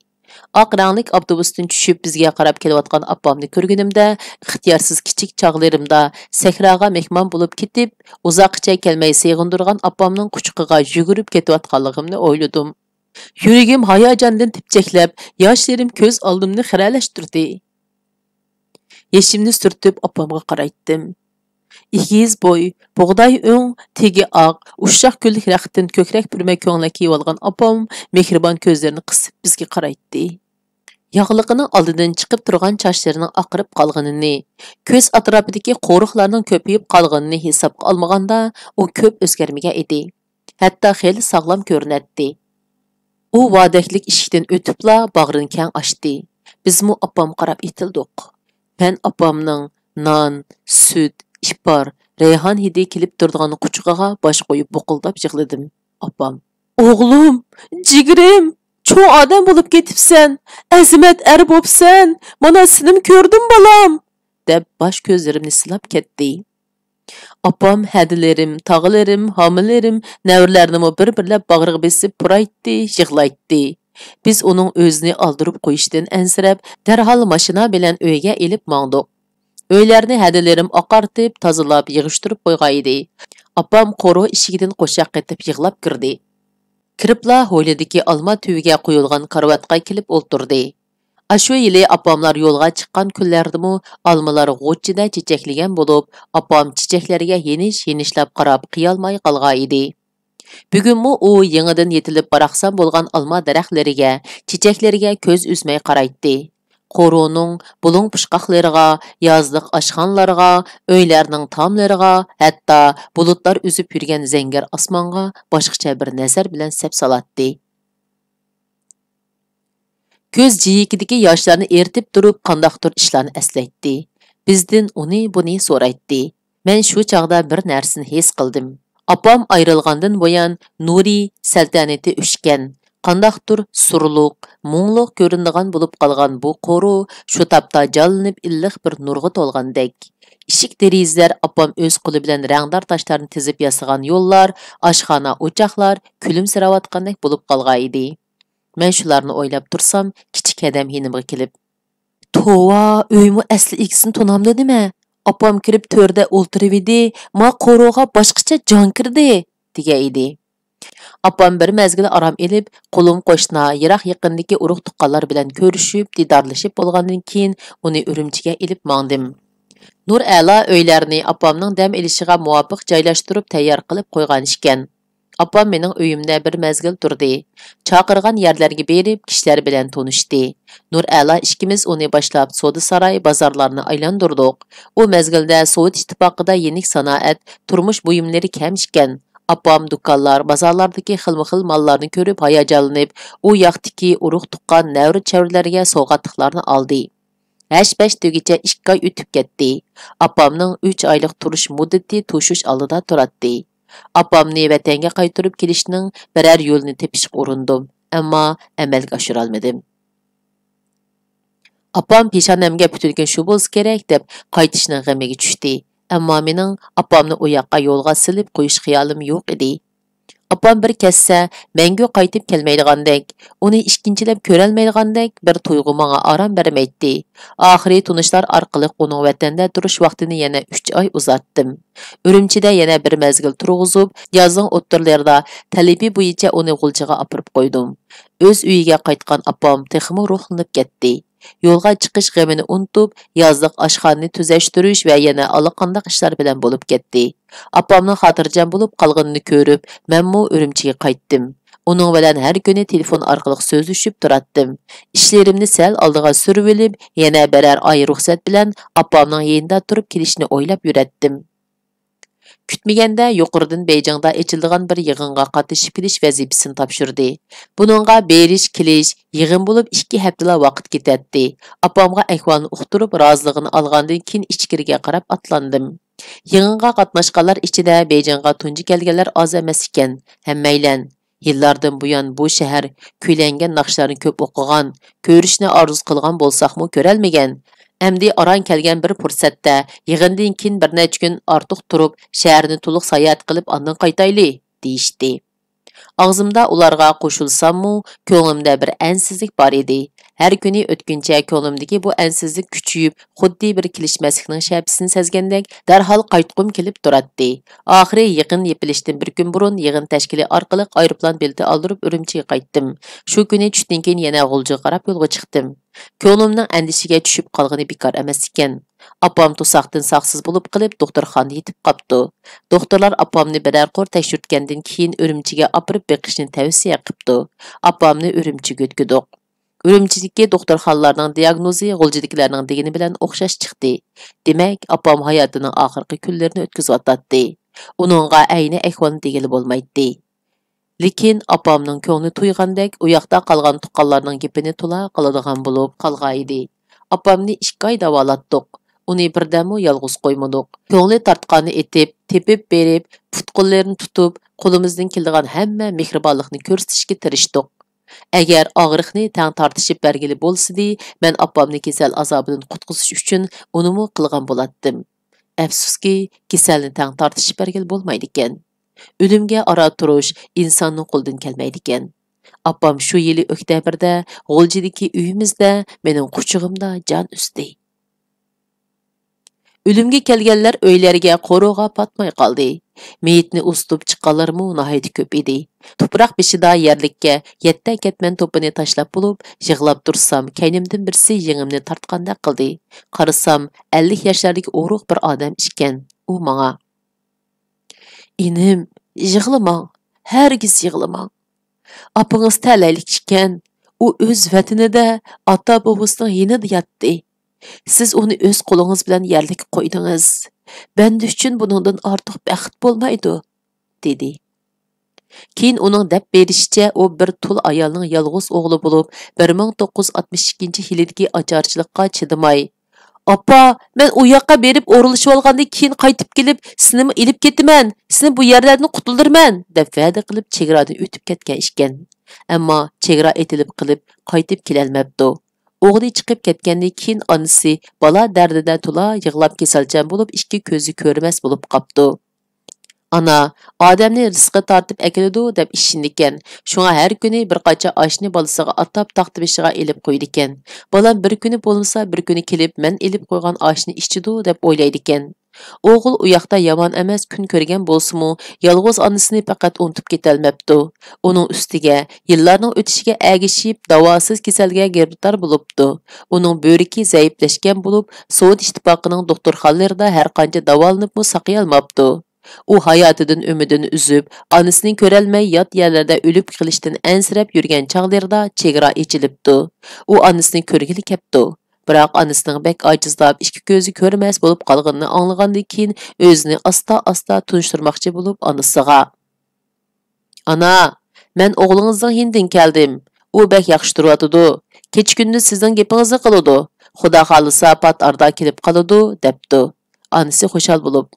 ئاق رەڭلىك ئاپتوبۇستىن چۈشۈپ بىزگە قاراپ كېلىۋاتقان ئاپامنى كۆرگىنىمدە، ئىختىيارسىز كىچىك چاغلىرىمدا سەھراغا مېھمان بولۇپ كېتىپ، ئۇزاققىچە كەلمەي سېغىندۇرغان ئاپامنىڭ قۇچىقىغا يۈگۈرۈپ كېتىۋاتقانلىقىمنى ئويلىدىم. يۈرىكىم ھاياجاندىن تېپچەكلەپ، ياشلىرىم كۆز ئالدىمنى خىرەلەشتۈردى. يېشىمنى سۈرتۈپ ئاپامغا قارايتتىم. ئېگىز بوي، بۇغداي ئۆڭ، تېگى ئاق، ئۇششاق گۈللۈك رەختتىن كۆكرەك پۈرمە كۆڭلەك كىيىۋالغان ئاپام مېھرىبان كۆزلىرىنى قىسىپ بىزگە قارايتتى. ياغلىقىنىڭ ئالدىدىن چىقىپ تۇرغان چاچلىرىنىڭ ئاقىرىپ قالغىنىنى، كۆز ئەتراپىدىكى قورۇقلارنىڭ كۆپىيىپ قالغىنىنى ھېسابقا ئالمىغاندا، ئۇ كۆپ ئۆزگەرمىگەن ئىدى. ھەتتا خېلى ساغلام كۆرۈنەتتى. ئۇ ۋادەكلىك ئىشىكتىن ئۆتۈپلا باغرىنى كەڭ ئاچتى. بىزمۇ ئاپامغا قاراپ ئېتىلدۇق. مەن ئاپامنىڭ نان، سۈت، ئىپار، رەيھان ھىدى كېلىپ تۇرىدىغان قۇچىقىغا باش قويۇپ بۇقۇلداپ يىغلىدىم. ئاپام، «ئوغلۇم، جىگىرىم، چوڭ ئادەم بولۇپ كېتىپسەن، ئەزىمەت ئەر بوپسەن، مانا سېنىمۇ كۆردۈم بالام!» دەپ باش كۆزلىرىمنى سىلاپ كەتتى. ئاپام ھەدىلىرىم، تاغىلىرىم، ھامىلىرىم، نەۋرىلەرنىمۇ بىر-بىرلەپ باغرىغا بېسىپ پۇرايتتى، يىغلايتتى. بىز ئۇنىڭ ئۆزىنى ئالدۇرۇپ قويۇشىدىن ئەنسىرەپ، دەرھال ماشىنا بىلەن ئۆيگە ئېلىپ ماڭدۇق. ئۆيلەرنى ھەدىلىرىم ئاقارتىپ، تازىلاپ، يىغىشتۇرۇپ قويغان ئىدى. ئاپام قورۇ ئىشىكىدىن قوشاق قېتىپ يىغلاپ كىردى. كىرىپلا ھويلىدىكى ئالما تۈۋىگە قويۇلغان كارىۋاتقا كېلىپ ئولتۇردى. ئاشۇ يىلى ئاپاملار يولغا چىققان كۈنلەردىمۇ ئالمىلار غۇچچىدە چېچەكلىگەن بولۇپ، ئاپام چېچەكلەرگە يېنىش-يېنىشلاپ قاراپ قىيالماي قالغان ئىدى. بۈگۈنمۇ ئۇ يېڭىدىن يېتىلىپ باراقسان بولغان ئالما دەرەخلىرىگە، چېچەكلىرىگە كۆز ئۈزمەي قارايتتى. قورۇنىڭ بۇلۇڭ پۇچقاقلىرىغا، يازلىق ئاشخانىلارغا، ئۆيلەرنىڭ تاملىرىغا، ھەتتا بۇلۇتلار ئۈزۈپ يۈرگەن زەڭگەر ئاسمانغا باشقىچە بىر نەزەر بىلەن سەپ سالاتتى. كۆز جىيىكىدىكى ياشلارنى ئېرىتىپ تۇرۇپ، قانداقتۇر ئىشلارنى ئەسلەيتتى. بىزدىن ئۇنى-بۇنى سورايتتى. مەن شۇ چاغدا بىر نەرسىنى ھېس قىلدىم. ئاپام ئايرىلغاندىن بۇيان نۇرى سەلتەنىتى ئۆچكەن، قانداقتۇر سۇرلۇق، مۇڭلۇق كۆرۈنىدىغان بولۇپ قالغان بۇ قورۇ شۇ تاپتا جانلىنىپ، ئىللىق بىر نۇرغا تولغاندەك. ئىشىك-دېرىزىلەر، ئاپام ئۆز قولى بىلەن رەڭدار تاشلاردىن تىزىپ ياسىغان يوللار، ئاشخانا-ئوچاقلار كۈلۈمسىرەۋاتقاندەك بولۇپ قالغانىدى. مەن شۇلارنى ئويلاپ تۇرسام، كىچىك ھەدەم يېنىمغا كېلىپ، «توۋا، ئۆيمۇ ئەسلى ئىگىسىنى تونامدۇ نېمە؟ ئاپام كىرىپ تۆردە ئولتۇرۇۋىدى، ما قورۇغا باشقىچە جان كىردى» دېگەن ئىدى. ئاپام بىر مەزگىل ئارام ئېلىپ، قولۇم قوشنا، يىراق يېقىندىكى ئۇرۇق تۇغقانلار بىلەن كۆرۈشۈپ، دىدارلىشىپ بولغاندىن كېيىن، ئۇنى ئۈرۈمچىگە ئېلىپ ماڭدىم. نۇرئەلا ئۆيلەرنى ئاپامنىڭ دەم ئېلىشىغا مۇۋاپىق جايلاشتۇرۇپ تەييار قىلىپ قويغان ئىكەن. ئاپام مېنىڭ ئۆيۈمدە بىر مەزگىل تۇردى. چاقىرغان يەرلەرگە بېرىپ، كىشىلەر بىلەن تونۇشتى. نۇرئەلا ئىككىمىز ئۇنى باشلاپ سودا ساراي، بازارلارنى ئايلاندۇردۇق. ئۇ مەزگىلدە سوۋېت ئىتتىپاقىدا يېنىك سانائەت، تۇرمۇش بۇيۇملىرى كەم ئىكەن. ئاپام دۇكانلار، بازارلاردىكى خىلمۇخىل ماللارنى كۆرۈپ ھاياجانلىنىپ، ئۇ ياقتىكى ئۇرۇق-تۇغقان، نەۋرە-چەۋرىلەرگە سوۋغاتلىقلارنى ئالدى. ھەش-پەش دېگۈچە ئىككى ئاي ئۆتۈپ كەتتى. ئاپامنىڭ ئۈچ ئايلىق تۇرۇش مۇددىتى توشۇش ئالدىدا تۇراتتى. ئاپامنى ۋەتەنگە قايتۇرۇپ كېلىشنىڭ بىرەر يولىنى تېپىشقا ئۇرۇندۇم، ئەمما ئەمەلگە ئاشۇرالمىدىم. ئاپام پېشانەمگە پۈتۈن كۈن شۇ بولسا كېرەك دەپ قايتىشنىڭ غېمىگە چۈشتى. ئەمما مېنىڭ ئاپامنى ئۇ ياققا يولغا سېلىپ قويۇش خىيالىم يوق ئىدى. ئاپام بىر كەتسە، مەڭگۈ قايتىپ كەلمەيدىغاندەك، ئۇنى ئىككىنچىلەپ كۆرەلمەيدىغاندەك بىر تۇيغۇ ماڭا ئارام بەرمەيتتى. ئاخىرى تونۇشلار ئارقىلىق ئۇنىڭ ۋەتەندە تۇرۇش ۋاقتىنى يەنە ئۈچ ئاي ئۇزارتتىم. ئۈرۈمچىدە يەنە بىر مەزگىل تۇرغۇزۇپ، يازنىڭ ئوتتۇرىلىرىدا تەلىپى بويىچە ئۇنى غۇلجىغا ئاپىرىپ قويدۇم. ئۆز ئۆيىگە قايتقان ئاپام تېخىمۇ روھلىنىپ كەتتى. يولغا چىقىش غېمىنى ئۇنتۇپ، يازلىق ئاشخانىنى تۈزەشتۈرۈش ۋە يەنە ئاللىقانداق ئىشلار بىلەن بولۇپ كەتتى. ئاپامنىڭ خاتىرجەم بولۇپ قالغىنىنى كۆرۈپ، مەنمۇ ئۈرۈمچىگە قايتتىم. ئۇنىڭ بىلەن ھەر كۈنى تېلېفون ئارقىلىق سۆزلىشىپ تۇراتتىم. ئىشلىرىمنى سەل ئالدىغا سۈرۈۋېلىپ، يەنە بىرەر ئاي رۇخسەت بىلەن ئاپامنىڭ يېنىدا تۇرۇپ كېلىشنى ئويلاپ يۈرەتتىم. كۈتمىگەندە يۇقىرىدىن بېيجىڭدا ئېچىلىدىغان بىر يىغىنغا قاتنىشىپ كېلىش ۋەزىپىسىنى تاپشۇردى. بۇنىڭغا بېرىش، كېلىش، يىغىن بولۇپ ئىككى ھەپتىلا ۋاقىت كېتەتتى. ئاپامغا ئەھۋالنى ئۇقتۇرۇپ، رازىلىقىنى ئالغاندىن كېيىن ئىچكىرىگە قاراپ ئاتلاندىم. يىغىنغا قاتناشقانلار ئىچىدە بېيجىڭغا تۇنجى كەلگەنلەر ئاز ئەمەس ئىكەن. ھەممەيلەن، يىللاردىن بۇيان بۇ شەھەر كۈيلەنگەن ناخشىلارنى كۆپ ئوقۇغان، كۆرۈشنى ئارزۇ قىلغان بولساقمۇ كۆرەلمىگەن. ئەمدى ئاران كەلگەن بىر پۇرسەتتە، يىغىندىن كېيىن بىر نەچچە كۈن ئارتۇق تۇرۇپ، شەھەرنى تولۇق ساياھەت قىلىپ ئاندىن قايتايلى، دېيىشتى. ئاغزىمدا ئۇلارغا قوشۇلساممۇ، كۆڭلۈمدە بىر ئەنسىزلىك بار ئىدى. ھەر كۈنى ئۆتكۈنچە كۆڭلۈمدىكى بۇ ئەنسىزلىك كۈچىيىپ، خۇددى بىر كېلىشمەسلىكنىڭ شەپىسىنى سەزگەندەك، دەرھال قايتقۇم كېلىپ تۇراتتى. ئاخىرى يىغىن يېپىلىشتىن بىر كۈن بۇرۇن يىغىن تەشكىلى ئارقىلىق ئايروپىلان بېلىتى ئالدۇرۇپ ئۈرۈمچىگە قايتتىم. شۇ كۈنى چۈشتىن كېيىن يەنە غۇلجىغا قاراپ يولغا چىقتىم. كۆڭلۈمنىڭ ئەندىشىگە چۈشۈپ قالغىنى بىكار ئەمەس ئىكەن. ئاپام توساقتىن ساقسىز بولۇپ قېلىپ، دوختۇرخانىدا يېتىپ قاپتۇ. دوختۇرلار ئاپامنى بىرەر قۇر تەكشۈرتكەندىن كېيىن، ئۈرۈمچىگە ئاپىرىپ بېقىشنى تەۋسىيە قىپتۇ. ئاپامنى ئۈرۈمچىگە يۆتكىدۇق. ئۈرۈمچىدىكى دوختۇرخانىلارنىڭ دىياگنوزى غۇلجىدىكىلەرنىڭ دېگىنى بىلەن ئوخشاش چىقتى. دېمەك، ئاپام ھاياتىنىڭ ئاخىرقى كۈنلىرىنى ئۆتكۈزۈۋاتاتتى. ئۇنىڭغا ئەينى ئەھۋالنى دېگىلى بولمايتتى. لېكىن ئاپامنىڭ كۆڭلى تويغاندەك، ئۇ ياقتا قالغان تۇغقانلارنىڭ گېپىنى تولا قىلىدىغان بولۇپ قالغانىدى. ئاپامنى ئىككى ئاي داۋالاتتۇق. ئۇنى بىردەممۇ يالغۇز قويمىدۇق. كۆڭلى تارتقاننى ئېتىپ، تېپىپ بېرىپ، پۇت-قوللىرىنى تۇتۇپ، قولىمىزدىن كېلىدىغان ھەممە مېھرىبانلىقنى كۆرسىتىشكە تىرىشتۇق. ئەگەر ئاغرىقنى تەڭ تارتىشىپ بەرگىلى بولسىدى، مەن ئاپامنى كېسەل ئازابىدىن قۇتقۇزۇش ئۈچۈن ئۇنىمۇ قىلغان بولاتتىم. ئەپسۇسكى، كېسەلنى تەڭ تارتىشىپ بەرگىلى بولمايدىكەن. ئۆلۈمگە ئارا تۇرۇش ئىنساننىڭ قولىدىن كەلمەيدىكەن. ئاپام شۇ يىلى ئۆكتەبىردە غۇلجىدىكى ئۆيىمىزدە مېنىڭ قۇچىقىمدا جان ئۈزدى. ئۆلۈمگە كەلگەنلەر ئۆيلەرگە قورۇغا پاتماي قالدى. مېيىتنى ئۇزىتىپ چىققانلارمۇ ناھايىتى كۆپ ئىدى. تۇپراق بېشىدا يەرلىككە يەتتە كەتمەن توپىنى تاشلاپ بولۇپ، يىغلاپ تۇرسام، كەينىمدىن بىرسى يېڭىمنى تارتقاندەك قىلدى. قارىسام، ئەللىك ياشلاردىكى ئورۇق بىر ئادەم ئىكەن. ئۇ ماڭا، «ئىنىم، يىغلىماڭ، ھەرگىز يىغلىماڭ. ئاپىڭىز تەلەيلىك ئىكەن، ئۇ ئۆز ۋەتىنىدە، ئاتا-بوۋىسىنىڭ يېنىدا ياتتى. سىز ئۇنى ئۆز قولىڭىز بىلەن يەرلىككە قويدىڭىز. بەندە ئۈچۈن بۇنىڭدىن ئارتۇق بەخت بولمايدۇ، دېدى. كېيىن ئۇنىڭ دەپ بېرىشىچە، ئۇ بىر تۇل ئايالنىڭ يالغۇز ئوغلى بولۇپ، بىر مىڭ توققۇز يۈز ئاتمىش ئىككىنچى يىلىدىكى ئاچارچىلىققا چىدىماي، «ئاپا، مەن ئۇ ياققا بېرىپ ئورۇنلىشىۋالغاندىن كېيىن قايتىپ كېلىپ، سېنىمۇ ئېلىپ كېتىمەن، سېنى بۇ يەرلەردىن قۇتۇلدۇرىمەن» دەپ ۋەدە قىلىپ، چېگرادىن ئۆتۈپ كەتكەن ئىكەن. ئەمما چېگرا ئېتىلىپ قېلىپ، قايتىپ كېلەلمەپتۇ. ئوغلى چىقىپ كەتكەندىن كېيىن، ئانىسى بالا دەردىدە تولا يىغلاپ، كېسەلچان بولۇپ، ئىككى كۆزى كۆرمەس بولۇپ قاپتۇ. «ئانا، ئادەمنى رىزقى تارتىپ ئەكېلىدۇ دەپ ئىشىنىدىكەن. شۇڭا ھەر كۈنى بىر قاچا ئاشنى بالىسىغا ئاتاپ، تاختا بېشىغا ئېلىپ قويىدىكەن. بالام بىر كۈنى بولمىسا بىر كۈنى كېلىپ، مەن ئېلىپ قويغان ئاشنى ئىچىدۇ» دەپ ئويلايدىكەن. ئوغۇل ئۇ ياقتا يامان ئەمەس كۈن كۆرگەن بولسىمۇ، يالغۇز ئانىسىنى پەقەت ئۇنتۇپ كېتەلمەپتۇ. ئۇنىڭ ئۈستىگە يىللارنىڭ ئۆتۈشىگە ئەگىشىپ، داۋاسىز كېسەلگە گىرىپتار بولۇپتۇ. ئۇنىڭ بۆرىكى زەئىپلەشكەن بولۇپ، سوۋېت ئىتتىپاقىنىڭ دوختۇرخانىلىرىدا ھەر قانچە داۋالىنىپمۇ ساقىيالماپتۇ. ئۇ ھاياتىدىن ئۈمىدىنى ئۈزۈپ، ئانىسىنى كۆرەلمەي يات يەرلەردە ئۆلۈپ قېلىشتىن ئەنسىرەپ يۈرگەن چاغلىرىدا چېگرا ئېچىلىپتۇ. ئۇ ئانىسىنى كۆرگىلى كەپتۇ. بىراق ئانىسىنىڭ بەك ئاجىزلاپ، ئىككى كۆزى كۆرمەس بولۇپ قالغىنىنى ئاڭلىغاندىن كېيىن، ئۆزىنى ئاستا-ئاستا تونۇشتۇرماقچى بولۇپ ئانىسىغا، «ئانا، مەن ئوغلىڭىزنىڭ يېنىدىن كەلدىم. ئۇ بەك ياخشى تۇرۇۋاتىدۇ. كېچە-كۈندۈز سىزنىڭ گېپىڭىزنى قىلىدۇ. خۇدا خالىسا پات ئارىدا كېلىپ قالىدۇ» دەپتۇ. ئانىسى خۇشال بولۇپ،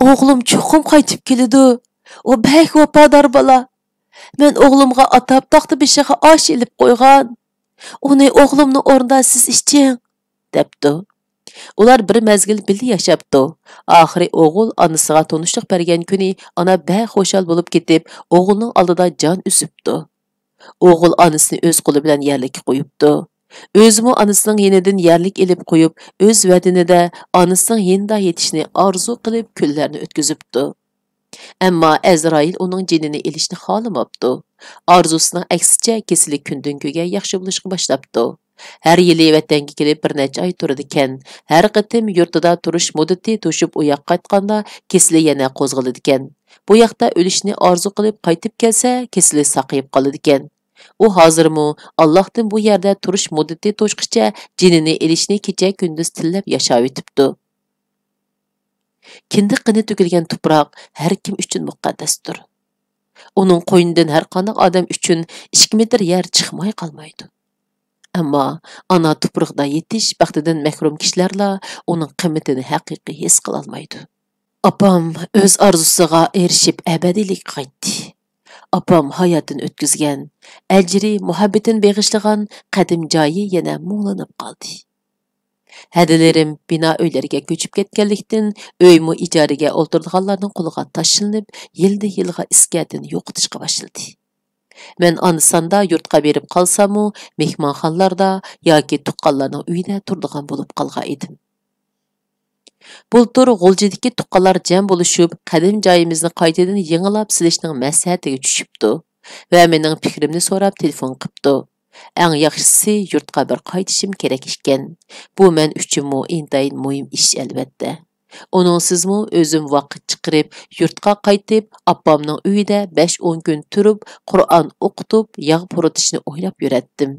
«ئوغلۇم چوقۇم قايتىپ كېلىدۇ. ئۇ بەك ۋاپادار بالا. مەن ئوغلۇمغا ئاتاپ تاختا بېشىغا ئاش ئېلىپ قويغان. ئۇنى ئوغلۇمنىڭ ئورنىدا سىز ئىچىڭ» دەپتۇ. ئۇلار بىر مەزگىل بىللە ياشاپتۇ. ئاخىرى ئوغۇل ئانىسىغا تونۇشلۇق بەرگەن كۈنى ئانا بەك خۇشال بولۇپ كېتىپ، ئوغلىنىڭ ئالدىدا جان ئۈزۈپتۇ. ئوغۇل ئانىسىنى ئۆز قولى بىلەن يەرلىككە قويۇپتۇ. ئۆزىمۇ ئانىسىنىڭ يېنىدىن يەرلىك ئېلىپ قويۇپ، ئۆز ۋەتىنىدە ئانىسىنىڭ يېنىدا يېتىشنى ئارزۇ قىلىپ كۈنلەرنى ئۆتكۈزۈپتۇ. ئەمما ئەزرائىل ئۇنىڭ جېنىنى ئېلىشنى خالىماپتۇ. ئارزۇسىنىڭ ئەكسىچە، كېسىلى كۈندىن-كۈنگە ياخشى بولۇشقا باشلاپتۇ. ھەر يىلى ۋەتەنگە كېلىپ بىر نەچچە ئاي تۇرىدىكەن. ھەر قېتىم يۇرتىدا تۇرۇش مۇددىتى توشۇپ ئۇياققا قايتقاندا، كېسىلى يەنە قوزغىلىدىكەن. بۇ ياقتا ئۆلۈشنى ئارزۇ قىلىپ قايتىپ كەلسە، كېسىلى ساقىيىپ قالىدىكەن. ئۇ ھازىرمۇ ئاللاھتىن بۇ يەردە تۇرۇش مۇددىتى توشقىچە جېنىنى ئېلىشنى كېچە-كۈندۈز تىلەپ ياشاۋېتىپتۇ. كىندىك قېنى تۆكۈلگەن تۇپراق ھەر كىم ئۈچۈن مۇقەددەستۇر. ئۇنىڭ قوينىدىن ھەر قانداق ئادەم ئۈچۈن ئىككى مېتىر يەر چىقماي قالمايدۇ. ئەمما ئانا تۇپرىقىدا يېتىش بەختىدىن مەھرۇم كىشىلەرلا ئۇنىڭ قىممىتىنى ھەقىقىي ھېس قىلالمايدۇ. ئاپام ئۆز ئارزۇسىغا ئېرىشىپ ئەبەدىيلىككە قايتتى. ئاپام ھاياتىنى ئۆتكۈزگەن، ئەجرى، مۇھەببىتىنى بېغىشلىغان قەدىم جايى يەنە مۇڭلىنىپ قالدى. ھەدىلىرىم بىنا ئۆيلەرگە كۆچۈپ كەتكەنلىكتىن، ئۆيمۇ ئىجارىگە ئولتۇرىدىغانلارنىڭ قولىغا تاشلىنىپ، يىلدىن يىلغا ئىسكەتىنى يوقىتىشقا باشلىدى. مەن ئاندىساندا يۇرتقا بېرىپ قالساممۇ، مېھمانخانىلاردا ياكى تۇغقانلارنىڭ ئۆيىدە تۇرىدىغان بولۇپ قالغان ئىدىم. بۇلتۇر غۇلجىدىكى تۇغقانلار جەم بولۇشۇپ، قەدىم جايىمىزنى قايتىدىن يېڭىلاپ سېلىشنىڭ مەسلىھەتىگە چۈشۈپتۇ ۋە مېنىڭ پىكرىمنى سوراپ تېلېفون قىپتۇ. ئەڭ ياخشىسى، يۇرتقا بىر قايتىشىم كېرەك ئىكەن. بۇ مەن ئۈچۈنمۇ ئىنتايىن مۇھىم ئىش، ئەلۋەتتە. ئۇنىڭسىزمۇ ئۆزۈم ۋاقىت چىقىرىپ، يۇرتقا قايتىپ، ئاپامنىڭ ئۆيىدە بەش-ئون كۈن تۇرۇپ، قۇرئان ئوقۇتۇپ، ياغ پۇرىتىشنى ئويلاپ يۈرەتتىم.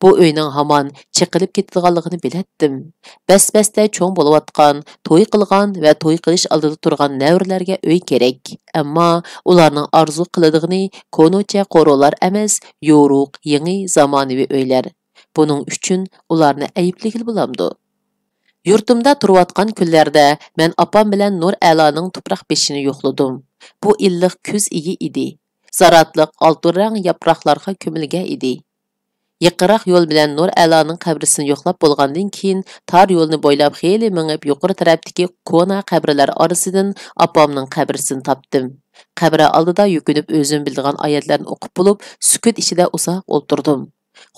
بۇ ئۆينىڭ ھامان چېقىلىپ كېتىدىغانلىقىنى بىلەتتىم. بەس-بەستە چوڭ بولۇۋاتقان، توي قىلغان ۋە توي قىلىش ئالدىدا تۇرغان نەۋرىلەرگە ئۆي كېرەك. ئەمما ئۇلارنىڭ ئارزۇ قىلىدىغىنى كونىچە قورۇلار ئەمەس، يورۇق، يېڭى، زامانىۋى ئۆيلەر. بۇنىڭ ئۈچۈن ئۇلارنى ئەيىبلىگىلى بولامدۇ؟ يۇرتۇمدا تۇرۇۋاتقان كۈنلەردە مەن ئاپام بىلەن نۇر ئەلانىڭ تۇپراق بېشىنى يوقلىدىم. بۇ ئىللىق كۈز ئېيى ئىدى. زاراتلىق ئالتۇن رەڭ ياپراقلارغا كۆمۈلگەن ئىدى. يېقىنراق يول بىلەن نۇر ئەلانىڭ قەبرىسىنى يوقلاپ بولغاندىن كېيىن، تار يولنى بويلاپ خېلى مېڭىپ، يۇقىرى تەرەپتىكى كونا قەبرىلەر ئارىسىدىن ئاپامنىڭ قەبرىسىنى تاپتىم. قەبرە ئالدىدا يۈكۈنۈپ، ئۆزۈم بىلىدىغان ئايەتلەرنى ئوقۇپ بولۇپ، سۈكۈت ئىچىدە ئۇزاق ئولتۇردۇم.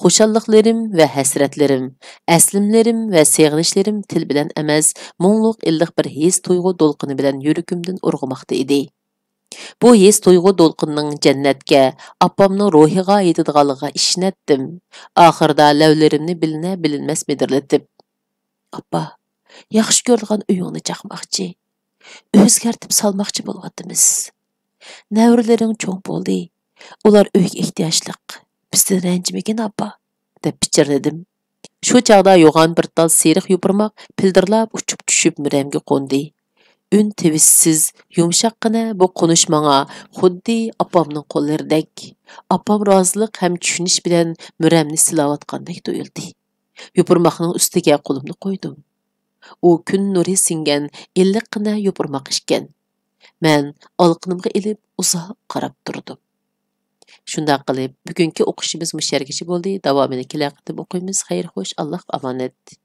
خۇشاللىقلىرىم ۋە ھەسرەتلىرىم، ئەسلىمىلىرىم ۋە سېغىنىشلىرىم تىل بىلەن ئەمەس، مۇڭلۇق ئىللىق بىر ھېس-تۇيغۇ دولقۇنى بىلەن يۈرىكىمدىن ئۇرغۇماقتا ئىدى. بۇ ھېس-تۇيغۇ دولقۇنىنىڭ جەننەتكە، ئاپامنىڭ روھىغا يېتىدىغانلىقىغا ئىشىنەتتىم. ئاخىرىدا لەۋلىرىمنى بىلىنە-بىلىنمەس مىدىرلىتىپ، «ئاپا، ياخشى كۆرىدىغان ئۆيۈڭنى چاقماقچى، ئۆزگەرتىپ سالماقچى بولۇۋاتىمىز. نەۋرىلىرىڭ چوڭ بولدى، ئۇلار ئۆيگە ئېھتىياجلىق. بىزدىن رەنجىمىگىن، ئاپا، دەپ پىچىرلىدىم. شۇ چاغدا يوغان بىر تال سېرىق يوپۇرماق پىلدىرلاپ ئۇچۇپ چۈشۈپ مۈرەمگە قوندى. ئۈن تىۋىشسىز، يۇمشاققىنە بۇ قونۇش ماڭا خۇددى ئاپامنىڭ قوللىرىدەك، ئاپام رازىلىق ھەم چۈشىنىش بىلەن مۈرەمنى سىلاۋاتقاندەك تۇيۇلدى. يوپۇرماقنىڭ ئۈستىگە قولۇمنى قويدۇم. ئۇ كۈن نۇرى سىڭگەن ئىللىققىنە يوپۇرماق ئىكەن. مەن ئالىقىنىمغا ئېلىپ ئۇزاق قاراپ تۇردۇم. شۇنداق قىلىپ، بۈگۈنكى ئوقۇشىمىز مۇشۇ يەرگىچە بولدى. داۋامىنى كېلەر قېتىم ئوقۇيمىز. خەير خوش، ئاللاھقا ئامانەت.